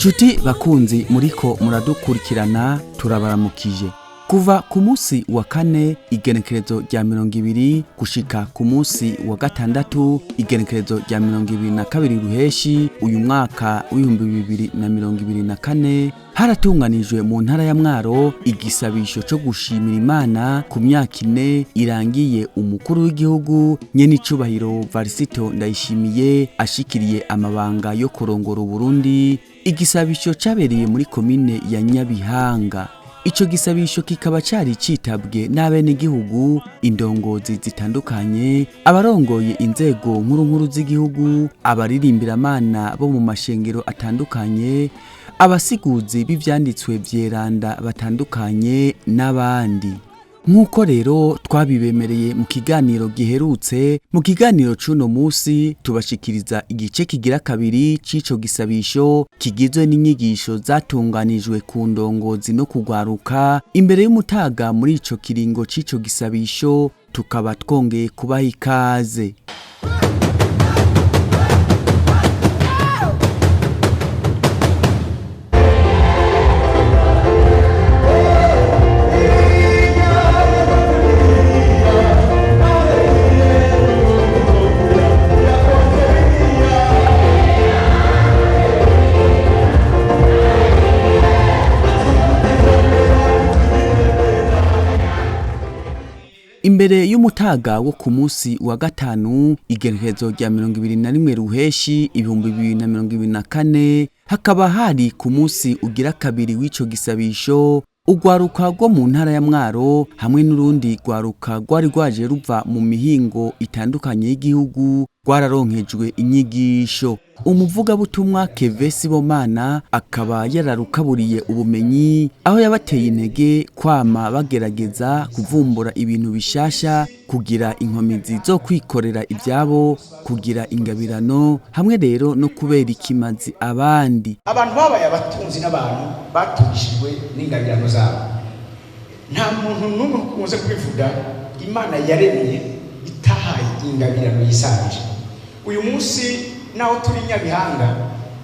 Nshuti bakunzi muriko muradukurikirana, turabaramukije. Kuva ku munsi wa kane igenekerezo rya 20 gushika ku munsi wa gatandatu igenekerezo rya 22 ruheshi uyu mwaka w'2024, haratunganijwe mu ntara ya Mwaro igisabisho co gushimira Imana ku myaka 4 irangiye umukuru w'igihugu nyenicubahiro Varisito Ndayishimiye ashikiriye amabanga yo kurongora Burundi. Igisabisho cabereye muri komine ya Nyabihanga. Ico gisabisho kikaba cari citabwe n'abenegihugu, indongozi zitandukanye, abarongoye inzego nkuru nkuru z'igihugu, abaririmbira-Mana bo mu mashengero atandukanye, abasiguzi b'ivyanditswe vyeranda batandukanye n'abandi. Nk'uko rero twabibemereye mu kiganiro giherutse, mu kiganiro c'uno musi tubashikiriza igice kigira kabiri c'ico gisabisho kigizwe n'inyigisho zatunganijwe ku ndongozi no kugwaruka imbere y'umutaga muri ico kiringo c'ico gisabisho. Tukaba twongeye kubaha ikaze. Imbere y'umutaga wo ku munsi wa gatanu igenekerezo rya 21 ruheshi 2024, hakaba hari ku munsi ugira kabiri w'ico gisabisho, urwaruka rwo mu ntara ya Mwaro hamwe n'urundi rwaruka rwari rwaje ruva mu mihingo itandukanye y'igihugu rwararonkejwe inyigisho. Umuvugabutumwa Keve Sibomana akaba yararukaburiye ubumenyi, aho yabateye intege kwama bagerageza kuvumbura ibintu bishasha, kugira inkomezi zo kwikorera ibyabo, kugira ingabirano, hamwe rero no kubera ikimazi abandi. Abantu babaye abatunzi n'abantu batungishijwe n'ingabirano zabo. Nta muntu n'umwe ukunze kubivuga, Imana yaremye itahaye ingabirano yisangije. Uyu munsi naho turi Nyabihanga,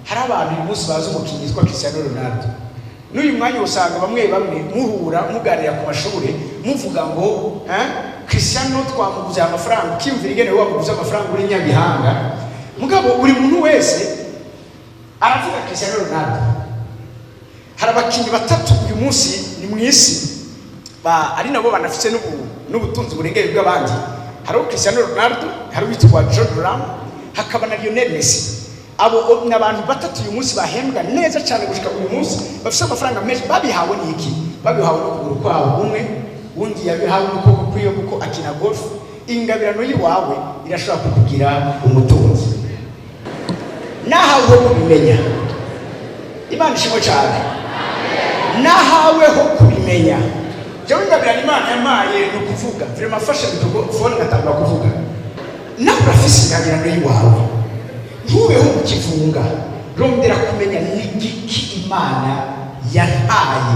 hari abantu uyu munsi bazi umukinnyi witwa Cristiano Ronaldo. N'uyu mwanya usanga bamwe bamwe muhura muganira ku mashuri muvuga ngo Cristiano twamuguze amafaranga, ukiyumvira ingene wamuguze amafaranga uri Nyabihanga. Mugabo buri muntu wese aravuga Cristiano Ronaldo. Hari abakinnyi batatu uyu munsi ni mu isi ari nabo banafise n'ubutunzi burengeye bw'abandi. Hari Cristiano Ronaldo, hari uwitwa John Ram, hakaba na Lionel Messi. Abo ni abantu batatu uyu munsi bahembwa neza cyane gushika uyu munsi, bafise amafaranga menshi. Babihawe n'iki? Babihawe n'ukuguru kwabo umwe, undi yabihawe n'ukuboko kwiwe kuko akina golf. Ingabirano yiwawe irashobora kukugira umutunzi. Nahawe kubimenya, Imana ishimwe cyane. Nahaweho kubimenya. Jewe ingabirano Imana yampaye ni ukuvuga. Vraiment afashe microphone ngatangura kuvuga. Nawe urafise ingabirano y'iwawe, ntubeho mu kivunga. Rondera kumenya n'igiki Imana yampaye,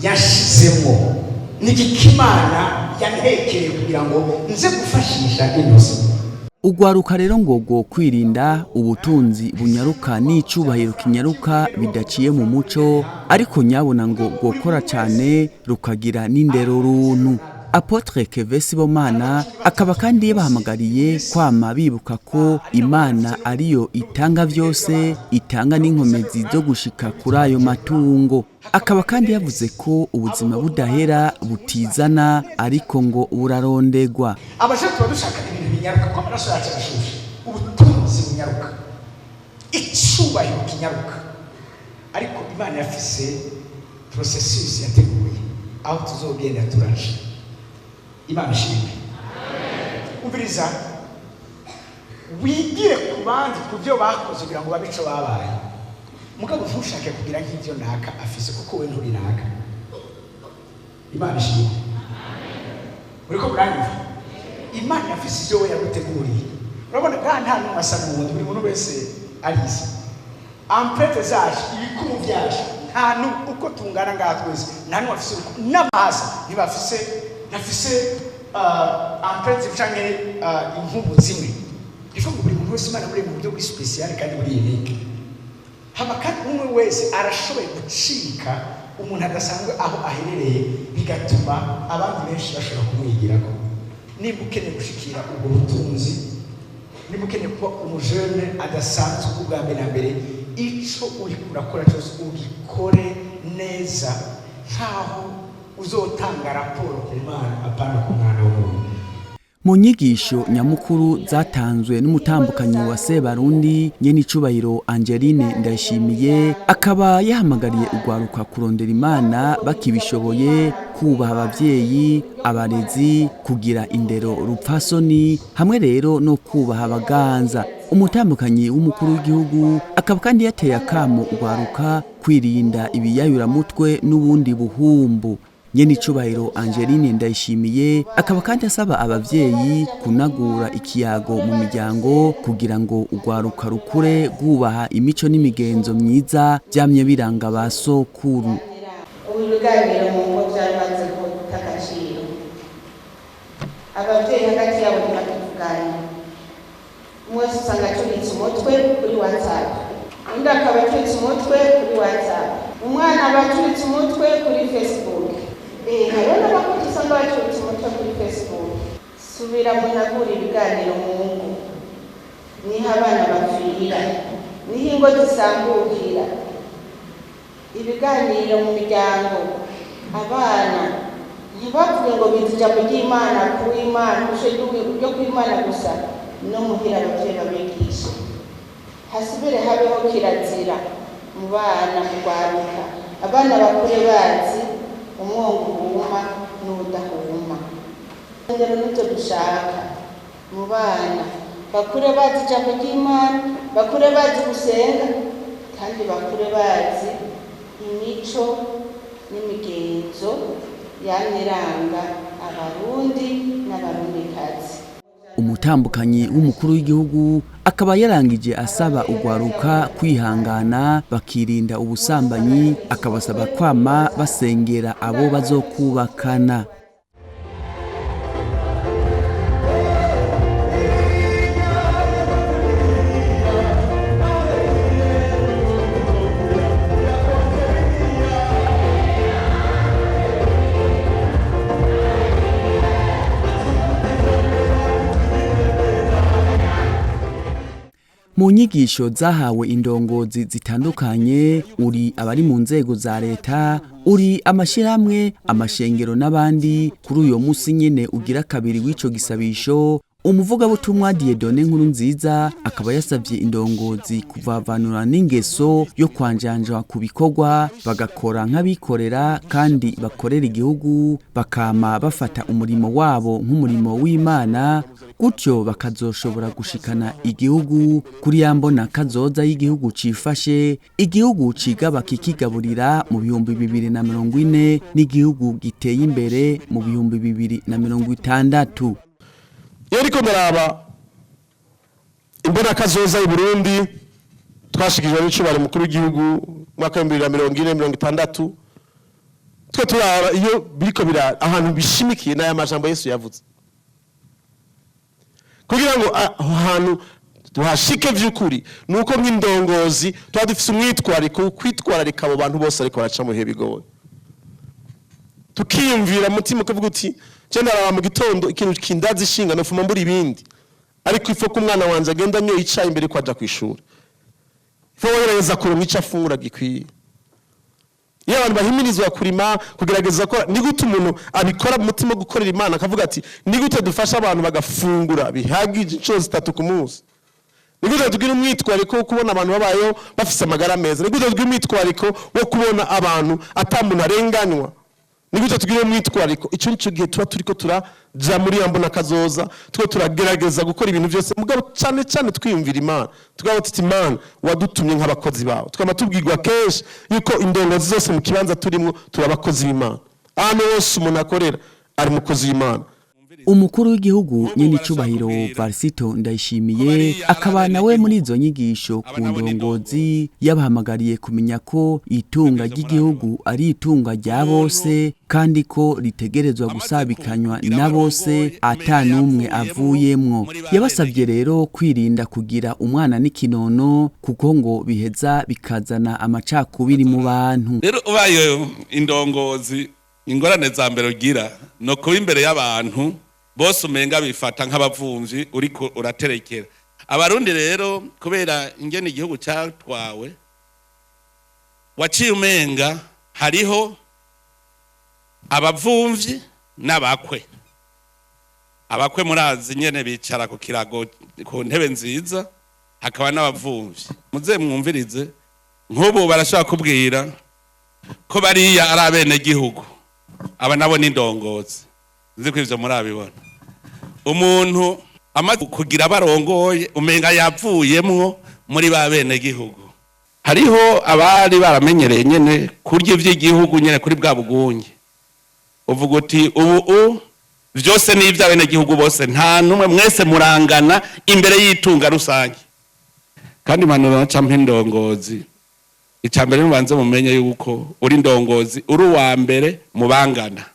yashizemo, n'igiki Imana yantekereye kugira ngo nze gufashisha inoze. Urwaruka rero ngo rwo kwirinda ubutunzi bunyaruka n'icubahiro kinyaruka bidaciye mu muco, ariko nyabona ngo rwokora cyane rukagira n'indero runtu. Apotre Keve Sibomana akaba kandi yabahamagariye kwama bibuka ko Imana ariyo itanga vyose, itanga n'inkomezi zo gushika kuri ayo matungo. Akaba kandi yavuze ko ubuzima budahera butizana, ariko ngo burarondegwa. Abashe tuba dushaka ibintu binyaruka kuko amaraso yacu arashushe. Ubutunzi bunyaruka, icubahiro kinyaruka, ariko Imana yafise processus yateguye aho tuzogenda turaje. Imana ishimwe. Umviriza, wigire ku bandi ku byo bakoze kugira ngo babe ico babaye. Mugabo ntushake kugira nk'ivyo naka afise kuko we nturi naka. Imana ishimwe. Uriko muranyumva? Imana yafise ivyo we yaguteguriye. Urabona ngaha nta n'umwe asa n'uwundi, buri muntu wese arize. Empreinte zacu, ibikumu byacu, nta uko tungana ngaha twese, nta n'umwe afise uko n'amaso ntibafise, ntafise empreinte canke inkubu zimwe. Ivuga ngo buri muntu wese Imana muri mu buryo bw'special kandi buri unique. Hama kandi umwe wese arashoboye gucika umuntu adasanzwe aho aherereye, bigatuma abandi benshi bashobora kumwigirako. Nimba ukeneye gushikira ubwo butunzi, nimba ukeneye kuba umujene adasanzwe, ubwa mbere na mbere ico uriko urakora cyose ugikore neza, nkaho uzotanga raporo ku Mana, apana ku mwana w'umuntu. Mu nyigisho nyamukuru zatanzwe n'umutambukanyi wa Sebarundi, nyenicubahiro Angeline Ndayishimiye, akaba yahamagariye urwaruka kurondera Imana bakibishoboye, kubaha abavyeyi, abarezi, kugira indero rupfasoni, hamwe rero no kubaha abaganza. Umutambukanyi w'umukuru w'igihugu akaba kandi yateye akamo urwaruka kwirinda ibiyayuramutwe n'ubundi buhumbu. Nyenicubahiro Angeline Ndayishimiye akaba kandi asaba abavyeyi kunagura ikiyago mu miryango kugira ngo urwaruka rukure rwubaha imico n'imigenzo myiza vyamye biranga ba sokuru. Ubu ibiganiro mu ngo byaramaze guta agaciro. Ababyeyi hagati yabo ntibakivugana. Umwe wese usanga acuritse umutwe kuri WhatsApp, undi akaba acuritse umutwe kuri WhatsApp, umwana aba acuritse umutwe kuri Facebook. Hariho n'abakuze usanga bacuritse umutwe kuri Facebook. Subira munagura ibiganiro mu ngo, niho abana bapfira, niho ingo zisambukira. Ibiganiro mu miryango, abana ntibavuge ngo bize ijambo ry'Imana ku Imana, ryo ku Imana gusa, no muhira abavyeyi babigisha. Hasubire habeho kirazira mu bana, mu rwaruka, abana bakure bazi umwongo uhuma n'uwudahuma. Rero nivyo dushaka mu bana, bakure bazi ijambo ry'Imana, bakure bazi gusenga, kandi bakure bazi imico n'imigenzo yamye iranga Abarundi n'Abarundikazi. Umutambukanyi w'umukuru w'igihugu akaba yarangije asaba urwaruka kwihangana, bakirinda ubusambanyi, akabasaba kwama basengera abo bazokubakana. Mu nyigisho zahawe indongozi zitandukanye, uri abari mu nzego za leta, uri amashyirahamwe, amashengero n'abandi, kuri uyo munsi nyene ugira kabiri w'ico gisabisho, umuvugabutumwa Dieudonné Nkurunziza akaba yasavye indongozi kuvavanura n'ingeso yo kwanjanjwa ku bikorwa, bagakora nk'abikorera kandi bakorera igihugu, bakama bafata umurimo wabo nk'umurimo w'Imana, gutyo bakazoshobora gushikana igihugu kuri ya mbona kazoza y'igihugu cifashe, igihugu cigaba kikigaburira mu 2040, n'igihugu giteye imbere mu 2060. Iyo ariko ndaraba imbona kazoza i Burundi twashikirijwe n'icubahiro mukuru w'igihugu mwaka w'ibihumbi bibiri na mirongo ine mirongo itandatu, twe turaba iyo biriko bira ahantu bishimikiye n'aya majambo Yesu yavuze, kugira ngo aho hantu tuhashike vy'ukuri nuko nk'indongozi tuba dufise umwitwariko wo kwitwararika abo bantu bose ariko baraca mu bihe bigoye, tukiyumvira mutima ukavuga uti je ndaraba mu gitondo ikintu kindaza ishinga nofuma mbura ibindi, ariko ifo ko umwana wanje agenda anyoye icayi imbere ko aja kw'ishuri, ifo wohereza kuronka ico afungura gikwiye. Iyo abantu bahimirizwa kurima, kugerageza gukora, ni gute umuntu abikora mu mutima wo gukorera Imana akavuga ati ni gute dufasha abantu bagafungura bihagije inshuro zitatu ku munsi, ni gute tugira umwitwariko wo kubona abantu babayeho bafise amagara meza, ni gute tugira umwitwariko wo kubona abantu ata muntu arenganywa, ni gute tugira umwitwariko. Ico nico gihe tuba turiko turaja muri ya mbona kazoza, tuko turagerageza gukora ibintu byose, mugabo cane cane twiyumvira Imana, tukavuga tuti Imana wadutumye nk'abakozi bawe. Tukaba tubwirwa kenshi yuko indongozi zose mu kibanza turimwo turi abakozi b'Imana, ahantu hose umuntu akorera ari umukozi w'Imana. Umukuru w'igihugu nyenicubahiro Varisito Ndayishimiye akaba nawe muri izo nyigisho ku ndongozi yabahamagariye kumenya ko itunga ry'igihugu ari itunga rya bose, kandi ko ritegerezwa gusabikanywa na bose ata n'umwe avuyemwo. Yabasabye rero kwirinda kugira umwana n'ikinono, kuko ngo biheza bikazana amacakubiri mu bantu. Rero ubaye indongozi, ingorane za mbere ugira no kuba imbere y'abantu bose umenga bifata nk'abavumvyi uriko uraterekera. Abarundi rero, kubera ingene igihugu cyatwawe, waciye umenga hariho abavumvyi n'abakwe. Abakwe murazi nyene bicara ku kirago, ku ntebe nziza, hakaba n'abavumvyi. Muze mwumvirize, nk'ubu barashobora kubwira ko bariya ari abenegihugu, aba nabo n'indongozi. Nzi ko ivyo murabibona. Umuntu amaze kugira barongoye, umenga yavuyemwo muri ba benegihugu. Hariho abari baramenyereye nyene kurya ivy'igihugu nyene kuri bwa bugunge, uvuga uti ubu vyose ni ivy'abenegihugu bose, nta numwe, mwese murangana imbere y'itunga rusange. Kandi impanuro naca mpa indongozi, icya mbere mubanze mumenye yuko uri indongozi, uri uwa mbere mubangana,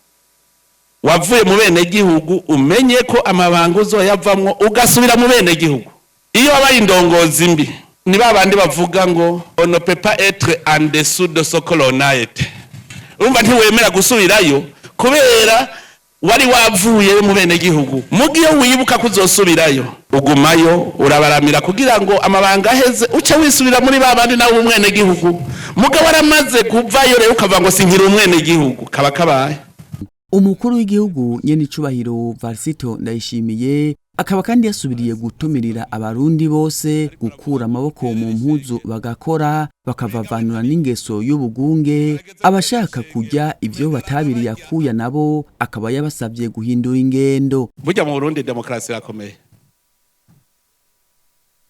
wavuye mu bene gihugu. Umenye ko amabanga uzoyavamwo ugasubira mu bene gihugu. Iyo wabaye indongozi mbi, ni ba bandi bavuga ngo "On ne peut pas être en dessous de ce que l'on a été". Urumva ntiwemera gusubirayo kubera wari wavuye mu bene gihugu. Mugihe wibuka ko uzosubirayo, ugumayo urabaramira kugira ngo amabanga aheze uce wisubira muri ba bandi, nawe umwene gihugu. Mugabo waramaze kuvayo rero ukavuga ngo sinkiri umwene gihugu, kaba kabaye. Umukuru w'igihugu nyenicubahiro Varisito Ndayishimiye akaba kandi yasubiriye gutumirira abarundi bose gukura amaboko mu mpuzu, bagakora, bakavavanura n'ingeso y'ubugunge. Abashaka kurya ivyo batabiriye akuya nabo akaba yabasabye guhindura ingendo. Burya mu Burundi demokarasi irakomeye.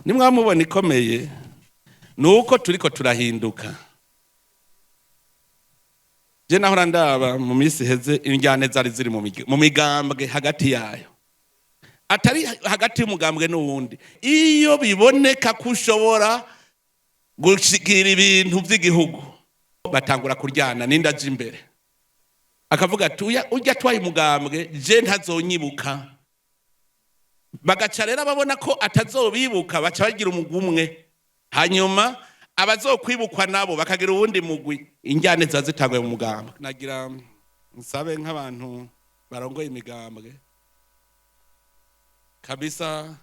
Nimwamubona ikomeye, ni uko turiko turahinduka. Je nahora ndaba mu minsi iheze injyane zari ziri mu migambwe hagati yayo, atari hagati y'umugambwe n'uwundi. Iyo biboneka ko ushobora gushikira ibintu by'igihugu, batangura kuryana n'inda aje imbere, akavuga ati "Uya ujya atwaye umugambwe je ntazonyibuka." Bagaca rero babona ko atazobibuka, baca bagira umugwi umwe, hanyuma abazokwibukwa nabo bakagira uwundi mugwi. Injyane ziba zitanguye mu mugambwe. Nagira nsabe nk'abantu barongoye imigambwe kabisa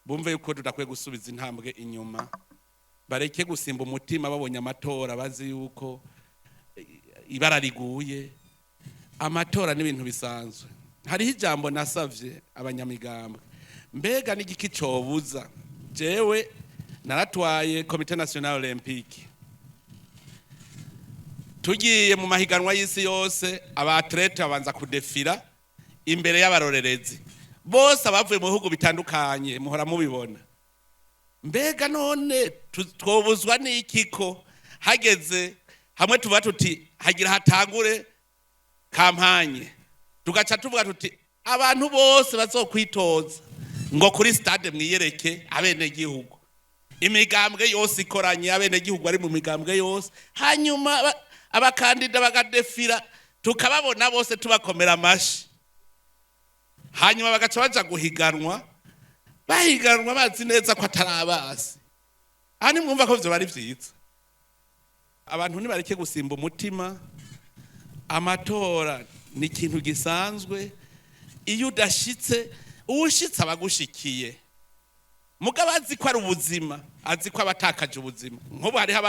bumve yuko tudakwiye gusubiza intambwe inyuma, bareke gusimba umutima babonye amatora bazi yuko ibara riguye. Amatora n'ibintu bisanzwe. Hariho ijambo nasavye abanyamigambwe: mbega n'igiki cobuza? Jewe naratwaye Comité National Olympique, tugiye mu mahiganwa y'isi yose, aba athlètes babanza kudefira imbere y'abarorerezi bose abavuye mu bihugu bitandukanye, muhora mubibona. Mbega none twobuzwa n'iki ko hageze hamwe tuvuga tuti hagira hatangure campagne, tugaca tuvuga tuti abantu bose bazokwitoza ngo kuri stade mwiyereke abenegihugu, imigambwe yose ikoranye, abenegihugu bari mu migambwe yose, hanyuma abakandida bagadefira, tukababona bose, tubakomera amashi, hanyuma bagaca baja guhiganwa, bahiganwa bazi neza ko atari abasi? Aha nimwumva ko vyo bari vyiza. Abantu nibareke gusimba umutima. Amatora ni ikintu gisanzwe. Iyo udashitse, uwushitse aba agushikiye. Mugabo azi ko ari ubuzima, azi ko abatakaje ubuzima. Nk'ubu hariho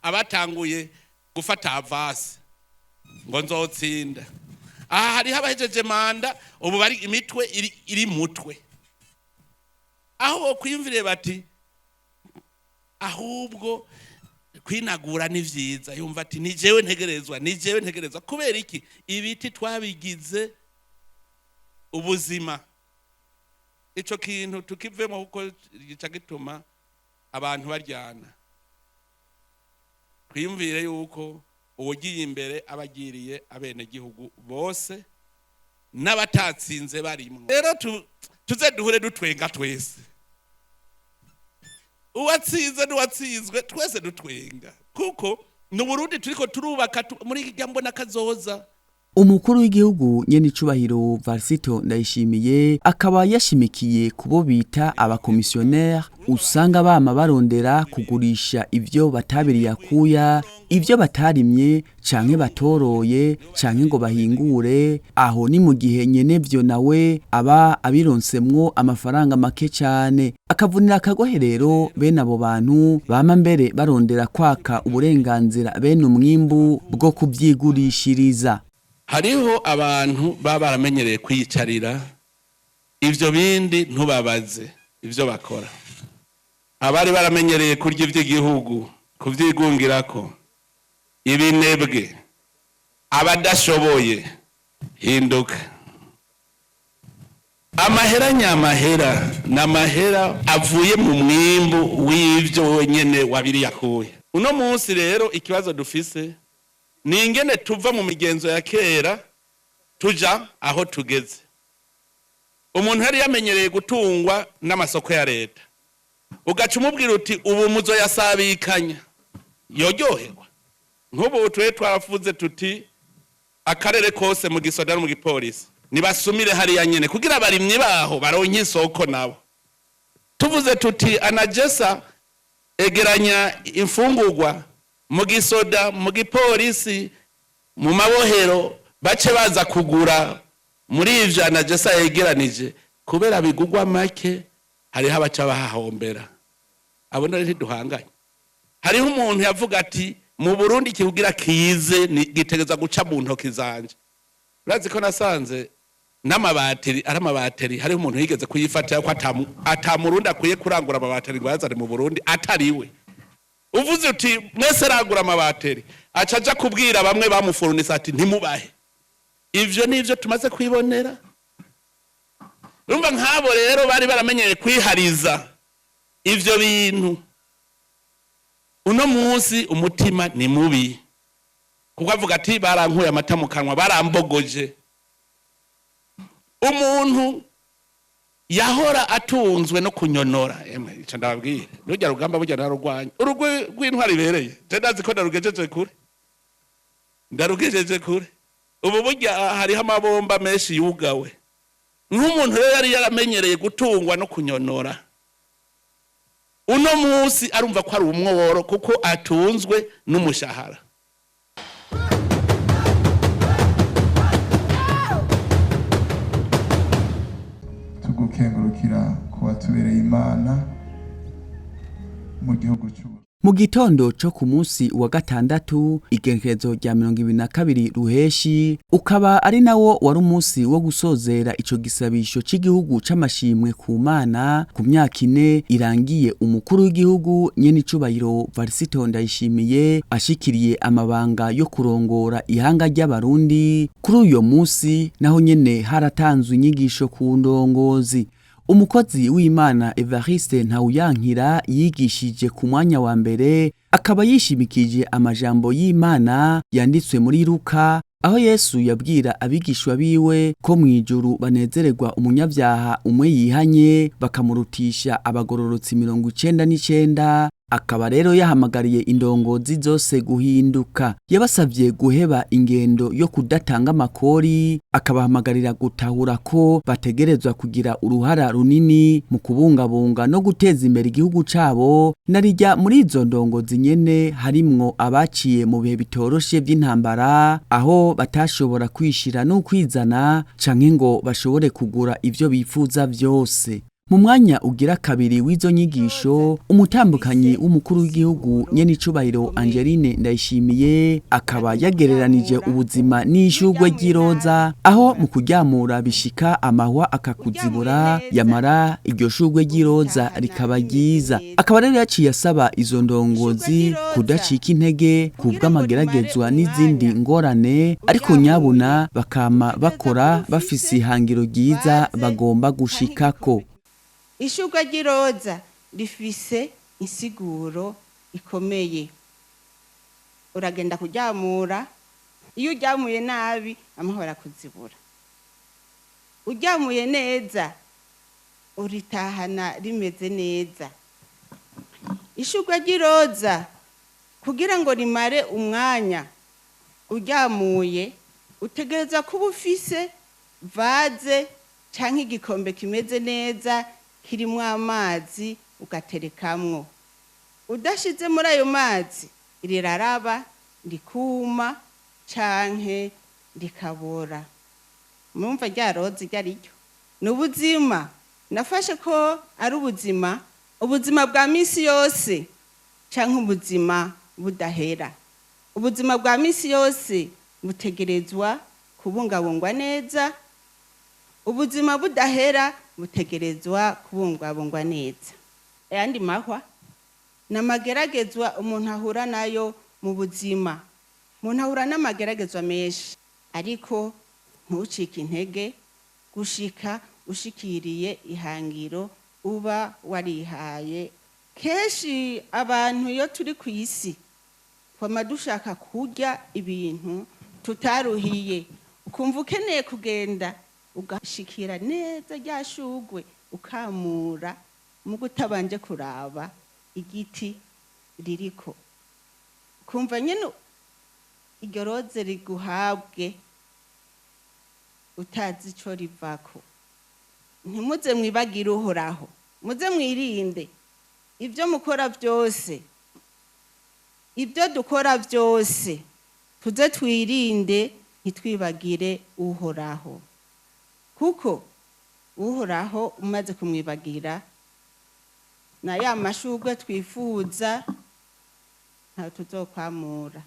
abatanguye gufata avance ngo nzotsinda. Aha hariho abahejeje manda, ubu bari imitwe iri mutwe aho bokwiyumvire bati ahubwo kwinagura ni vyiza. Yumva ati ni jewe ntegerezwa, ni jewe ntegerezwa. Kubera iki? Ibiti twabigize ubuzima. Ico kintu tukivemo, kuko gica gituma abantu baryana. Twiyumvire yuko uwugiye imbere aba agiriye abenegihugu bose. N'abatatsinze barimwo rero, tuze duhure dutwenga twese, uwatsinze n'uwatsinzwe, twese dutwenga, kuko ni Uburundi turiko turubaka muri irya mbona kazoza. Umukuru w'igihugu nyenicubahiro Varisito Ndayishimiye akaba yashimikiye kubo bita abakomisiyoneri, usanga bama barondera kugurisha ivyo batabiriye akuya, ivyo batarimye canke batoroye canke ngo bahingure. Aho ni mu gihe nyenevyo nawe aba abironsemwo amafaranga make cane. Akavunira akagohe rero bene abo bantu bama mbere barondera kwaka uburenganzira bene umwimbu bwo kuvyigurishiriza. Hariho abantu baba baramenyereye kwiyicarira, ivyo bindi ntubabaze ivyo bakora. Abari baramenyereye kurya ivy'igihugu, kuvyigungirako, ibinebwe, abadashoboye, hinduka. Amahera nyamahera ni amahera avuye mu mwimbu w'ivyo wenyene wabiriyakuye. Uno munsi rero ikibazo dufise ni ingene tuva mu migenzo ya kera tuja aho tugeze. Umuntu yari yamenyereye gutungwa n'amasoko ya leta, ugaca umubwira uti ubu muzo yasabikanya, yoryoherwa? Nk'ubu twe twaravuze tuti akarere kose, mu gisoda no mu gipolisi, nibasumire hariya nyene kugira abarimyi baho baronke isoko nabo. Tuvuze tuti ANAGESSA, egeranya imfungurwa mu gisoda, mu gipolisi, mu mabohero, bace baza kugura muri ivyo ANAGESSA yegeranije, kubera bigugwa make hariho abaca bahahombera. Abo nari ntiduhanganye. Hariho umuntu yavuga ati mu Burundi ikihugira kize gitegerezwa guca mu ntoki zanje. Urazi ko nasanze n'amabateri ari amabateri, hariho umuntu yigeze kuyifatira ko ata Murundi akwiye kurangura amabateri ngo ayazane mu Burundi atariwe. Uvuze uti mwese rangura amabateri, aca aja kubwira bamwe bamufurunisa ati ntimubahe. Ivyo nivyo tumaze kwibonera. Urumva nk'abo rero bari baramenyereye kwihariza ivyo bintu, uno munsi umutima ni mubi, kuko avuga ati barankuye amata mu kanwa, barambogoje. Umuntu yahora atunzwe no kunyonora, emwe ico ndababwire, rujya rugamba burya narurwanya urugwi rw'intwari ibereye. Je ndazi ko ndarugejeje kure, ndarugejeje kure. Ubu burya hariho amabomba menshi yugawe. Nk'umuntu rero yari yaramenyereye gutungwa no kunyonora, uno munsi arumva ko ari umworo, kuko atunzwe n'umushahara. Tugukengurukira kuba tubereye Imana mu gihugu cy'u Mu gitondo co ku munsi wa gatandatu, igenekerezo rya 22 Ruheshi, ukaba ari nawo wari umunsi wo gusozera ico gisabisho c'igihugu c'amashimwe ku Mana ku myaka 4 irangiye umukuru w'igihugu nyenicubahiro Varisito Ndayishimiye ashikiriye amabanga yo kurongora ihanga ry'Abarundi. Kuri uyo munsi naho nyene haratanzwe inyigisho ku ndongozi. Umukozi w'Imana Evariste Ntawuyankira yigishije ku mwanya wa mbere, akaba yishimikije amajambo y'Imana yanditswe muri Luka, aho Yesu yabwira abigishwa biwe ko mu ijuru banezererwa umunyabyaha umwe yihanye, bakamurutisha abagororotsi 99. Akaba rero yahamagariye indongozi zose guhinduka. Yabasavye guheba ingendo yo kudatanga amakori, akabahamagarira gutahura ko bategerezwa kugira uruhara runini mu kubungabunga no guteza imbere igihugu cabo. Narijya muri izo ndongozi nyene harimwo abaciye mu bihe bitoroshe vy'intambara, aho batashobora kwishira no kwizana canke ngo bashobore kugura ivyo bifuza vyose. Mu mwanya ugira kabiri w'izo nyigisho, umutambukanyi w'umukuru w'igihugu nyenicubahiro Angeline Ndayishimiye akaba yagereranije ubuzima n'ishurwe ry'iroza, aho mu kuryamura bishika amahwa akakuzibura, yamara iryo shurwe ry'iroza rikaba ryiza. Akaba rero yaciye asaba izo ndongozi kudacika intege kubw'amageragezwa n'izindi ngorane, ariko nyabuna bakama bakora bafise ihangiro ryiza bagomba gushikako. Ishurwe ry'iroza rifise insiguro ikomeye. Uragenda kuryamura, iyo uryamuye nabi amahoro akuzibura. Uryamuye neza, uritahana rimeze neza. Ishurwe ry'iroza, kugira ngo rimare umwanya uryamuye, utegereza kuba ufise vase canke igikombe kimeze neza kirimwo amazi, ugaterekamwo. Udashize muri ayo mazi, riraraba, rikuma canke rikabora. Murumva rya roza iryo ari ryo ni ubuzima. Nafashe ko ari ubuzima, ubuzima bwa misi yose canke ubuzima budahera. Ubuzima bwa misi yose butegerezwa kubungabungwa neza, ubuzima budahera butegerezwa kubungwabungwa neza. Ayandi mahwa ni amageragezwa umuntu ahura nayo mu buzima. Umuntu ahura n'amageragezwa menshi, ariko ntucike intege gushika ushikiriye ihangiro uba warihaye. Kenshi abantu iyo turi ku isi twama dushaka kurya ibintu tutaruhiye. Ukumva ukeneye kugenda ugashikira neza rya shugwe, ukamura mugo utabanje kuraba igiti ririko. Ukumva nyene iryo roze riguhabwe utazi ico rivako. Ntimuze mwibagire Uhoraho, muze mwirinde ibyo mukora byose. Ibyo dukora byose, tuze twirinde, ntitwibagire Uhoraho, kuko Uhoraho umaze kumwibagira, na ya mashurwe twifuza ntayo tuzokwamura.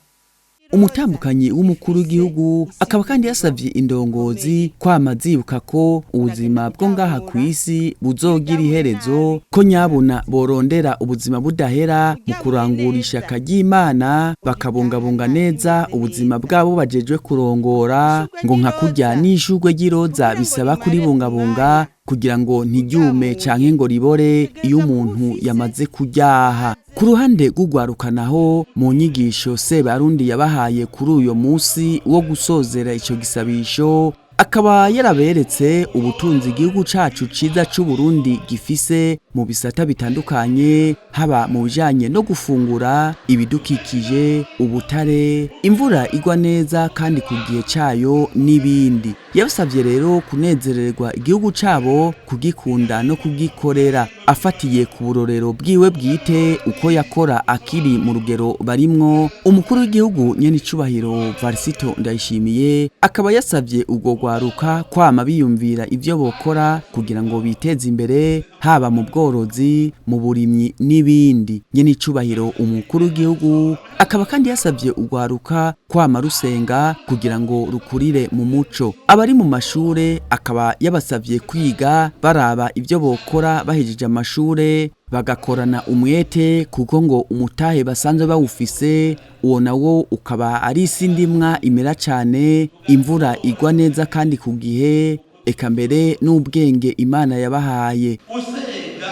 Umutambukanyi w'umukuru w'igihugu akaba kandi yasavye indongozi kwama zibuka ko ubuzima bwo ngaha ku isi buzogira iherezo, ko nyabuna borondera ubuzima budahera mu kurangura ishaka ry'Imana, bakabungabunga neza ubuzima bwabo bajejwe kurongora, ngo nka kurya n'ishurwe ry'iroza bisaba kuribungabunga kugira ngo ntiryume canke ngo ribore iyo umuntu yamaze kuryaha. Ku ruhande rw'urwaruka naho, mu nyigisho Sebarundi yabahaye kuri uyo munsi wo gusozera ico gisabisho, akaba yaraberetse ubutunzi igihugu cacu ciza c'u Burundi gifise mu bisata bitandukanye, haba mu bijanye no gufungura, ibidukikije, ubutare, imvura igwa neza kandi ku gihe cayo n'ibindi. Yabasavye rero kunezererwa igihugu cabo, kugikunda no kugikorera, afatiye ku burorero bwiwe bwite uko yakora akiri mu rugero barimwo. Umukuru w'igihugu nyenicubahiro Varisito Ndayishimiye akaba yasavye urwo rwaruka kwama biyumvira ivyo bokora kugira ngo biteze imbere, haba mu bworozi, mu burimyi n'ibindi. Nyenicubahiro umukuru w'igihugu akaba kandi yasavye urwaruka kwama rusenga kugira ngo rukurire mu muco. Abari mu mashure akaba yabasavye kwiga baraba ivyo bokora bahejeje amashure, bagakorana umwete, kuko ngo umutahe basanzwe bawufise, uwo nawo ukaba ari isi ndimwa imera cane, imvura igwa neza kandi ku gihe, eka mbere n'ubwenge Imana yabahaye. Usenga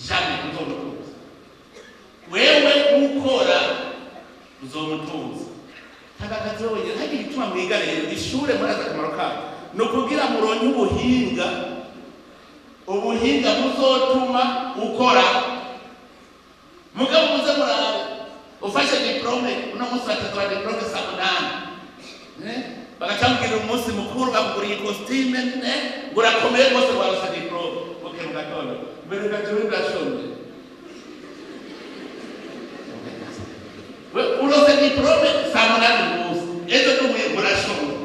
jamais uzomutuza. Wewe ukora uzomutuza. Tagakazi wenyine ntagira igituma mwiga. Rero ishure murazi akamaro kayo ni ukugira muronke ubuhinga, ubuhinga buzotuma ukora. Mugabo muze murabe, ufashe diplôme uno munsi, batatu diplôme saa 8, bagaca mubwira umunsi mukuru, bakuguriye costume, ngo urakomeye rwose, warose diplôme. Ok, mu gatondo mbere ugaca urashonje. We urose diplôme saa 8 umunsi ejo n'umuye, urashonje,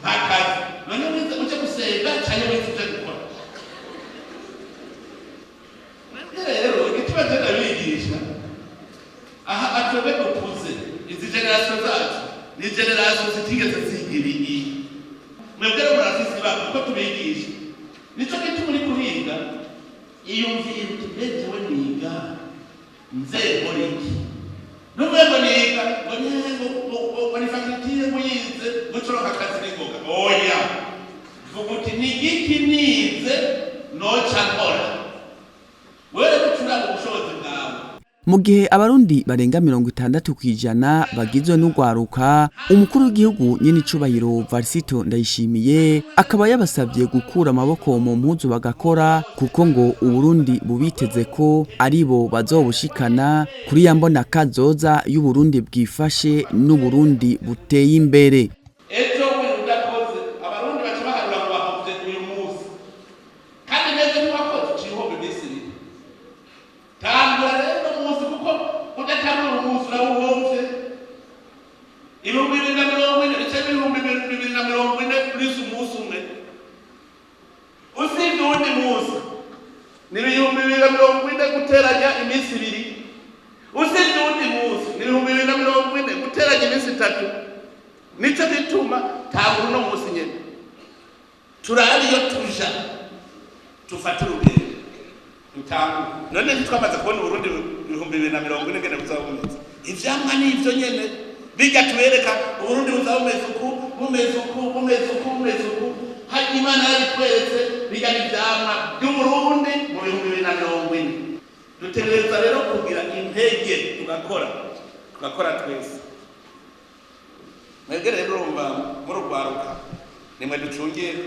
nta kazi. None wize uje gusenga canke wize uje gukora? Mwebwe rero igituma je ndabigisha aha, atwebwe dukuze, izi génération zacu ni génération zitigeze ziga ibi. Mwebwe rero murafise ibanga kuko tubigisha. Nico gituma uri kuriga, iyumvire uti: "Mbe jewe niga nze nkora iki?" Nuvuye ngo niga ngo ngo ni faculté ngo yize ngo ucoronka akazi n'ingoga, oya. Vuga uti: "Ni igiki nize noca nkora?" Wewe rero ucuranga ubushobozi bwawe. Mu gihe Abarundi barenga 60% bagizwe n'urwaruka, umukuru w'igihugu nyene icubahiro Varisito Ndayishimiye akaba yabasabye gukura amaboko mu mpuzu bagakora, kuko ngo Uburundi bubiteze ko aribo bazobushikana kuri ya mbona kazoza y'Uburundi bwifashe n'Uburundi buteye imbere. Ejo we udakoze, Abarundi baca baharura ngo bahovye uyu munsi, kandi neza ntiwakoze, uciye uhomba iminsi 2. Tangura rero umunsi, kuko udatangura umunsi urawuhomvye. 2040 bice 2040 plus umunsi umwe, usibye uwundi munsi, ni 2040 guteranya iminsi 2. Usibye uwundi munsi, ni 2040 guteranya iminsi 3. Nico gituma tangura uno munsi nyene, turabe iyo tuja, tufate urugendo, dutangure. None ntitwamaze kubona Uburundi 2040 ngene buzaba bumeze? Ivyamwa ni ivyo nyene bijya tubereka Uburundi buzaba bumeze uku, bumeze uku, bumeze uku, bumeze uku. Hari Imana yabitweretse, bijya n'ivyamwa by'Uburundi mu 2040. Dutegereza rero kugira intege, tugakora, tugakora twese. Mwebwe rero urumva murugwaruka, nimwe ducungere.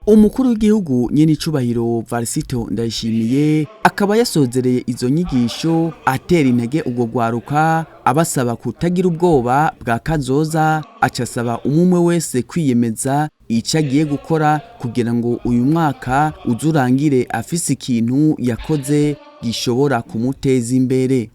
Umukuru w'igihugu nyene icubahiro Varisito Ndayishimiye akaba yasozereye izo nyigisho atera intege ubwo rwaruka, abasaba kutagira ubwoba bwa kazoza, acasaba umumwe wese kwiyemeza ico agiye gukora kugira ngo uyu mwaka uzurangire afise ikintu yakoze gishobora kumuteza imbere.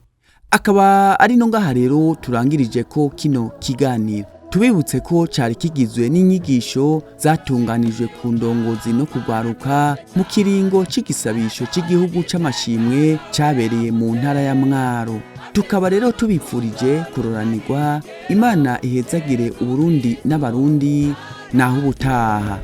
Akaba ari no ngaha rero turangirije ko kino kiganiro. Tubibutse ko cari kigizwe n'inyigisho zatunganijwe ku ndongozi no kugwaruka mu kiringo c'igisabisho c'igihugu c'amashimwe cabereye mu ntara ya Mwaro. Tukaba rero tubipfurije kuroranirwa, Imana ihezagire Uburundi n'Abarundi. Naho ubutaha.